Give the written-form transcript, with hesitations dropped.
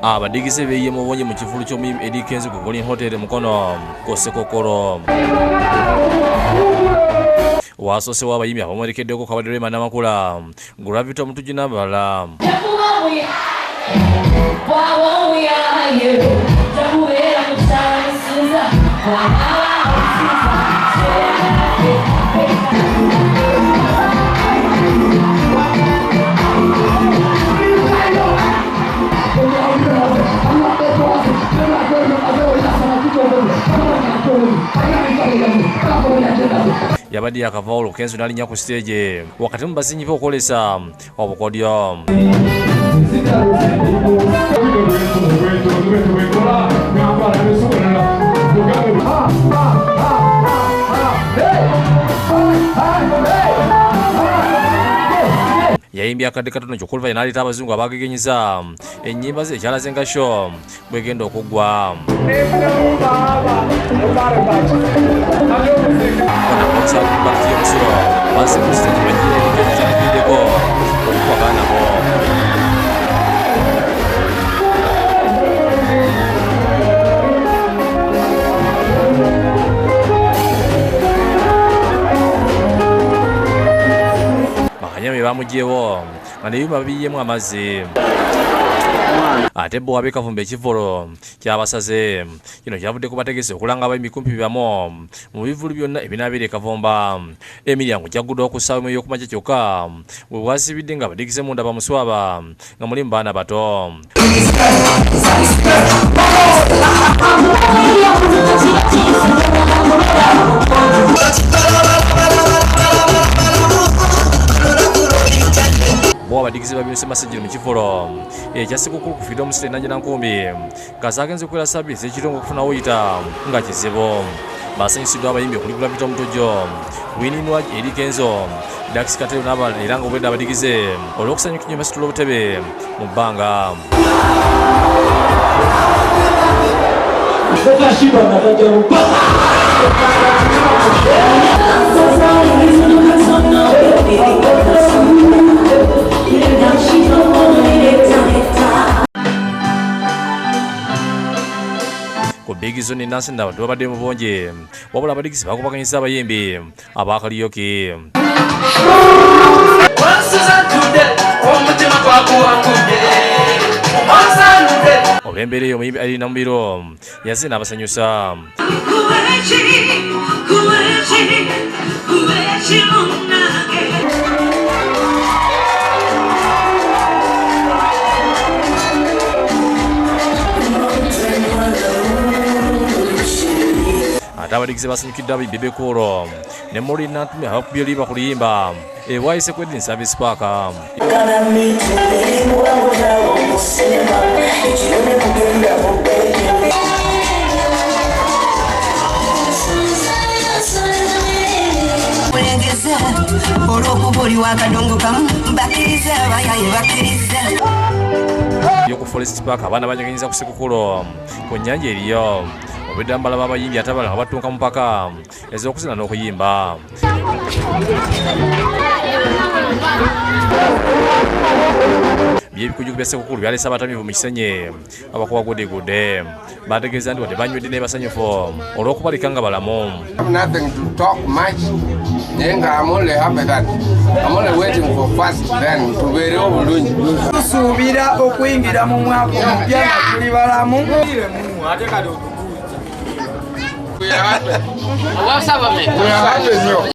Abadigize beeyiye mu bungi mu kivvulu ky'omuyimbi Eddy Kenzo ku Golden Hotel e Mukono ku Ssekokolo. Waasoosewo abayimbi abamwerekeddeko Kabadde Rema Namakula, Gravity Omutujju n'abalala. Yabadde yakava olwo Kenzo n'alinnya ku siteegi wakati mu bazinyi be okwolesa obukodyo. Yayimbye akadde katono kyokka oluvannyuma n'aleeta abazungu abaagegenyiza ennyimba ze ekyalaze nga sho bwegenda okuggwa. Y'omusulo bazze ku siteegi bajjira ebigezi kyaviiriddeko okukwagana nabo. Bakanyama be bamuggyewo nga n'ebyuma babiyiyeemu amazzi. Ate bo ab'e Kavumba ekivvulu kyabasaze. Kino kyavudde ku bategesi okulanga abayimbi kumpi be bamu mu bivvulu byonna ebinaabeera e Kavumba. Emiryango gyagguddwawo ku ssaawa emu ey'okumakya kyokka we bwasibidde ng'abadigize munda bamuswaba nga mulimu baana bato. Bo abadigize babinyuse masajjiri mu kivvulu ekya Ssekukkulu ku Freedom City e Najjanankumbi nga zaagenze okuwera ssabbiiti ez'ekiro ng'okufuna woyita nga kizibu. Basanyusiddwa abayimbi okuli Gravity Omutujju, Winnie Nwagi, Eddy Kenzo, Dax Kartel n'abalala era nga obwedda abadigize olw'okusanyuka ennyo basitula obutebe mu bbanga. Ku Big Zone Nansi n'abantu babadde mu bungi wabula abadigize bakubaganyiza abayimbi aba kaliyoki. Olw'embeera eyo omuyimbi Irene Namubiru yazze n'abasanyusa. Ate abadigize basanyukidde abayimbi Bebe Cool ne Maureen Nantume abakubye liba ku luyimba ebwayise ku Edwin Service Park. Olw'okuba oli wakadongo kamu bakkiriza abayaye bakkiriza. Yo ku Forest Park abaana banyaganyiza ku Ssekukulu ku nnyanja eriyo obwedda mbalaba abayimbi ate abalala nga battunka mu mpaka ez'okuzina n'okuyimba. By'ebikujjuko bya Ssekukulu byaleese abatamiivu mu Kisenyi abakuba gudegude. Bategeeza nti wadde banywedde naye basanyufu olw'okubaleka nga balamu. I have nothing to talk much, naye nga I'm only happy that I'm only waiting for first then tubeerewo bulungi. Tusuubira okuyingira mu mwaka omupya nga tuli balamu. We are happy. We are happy nnyo.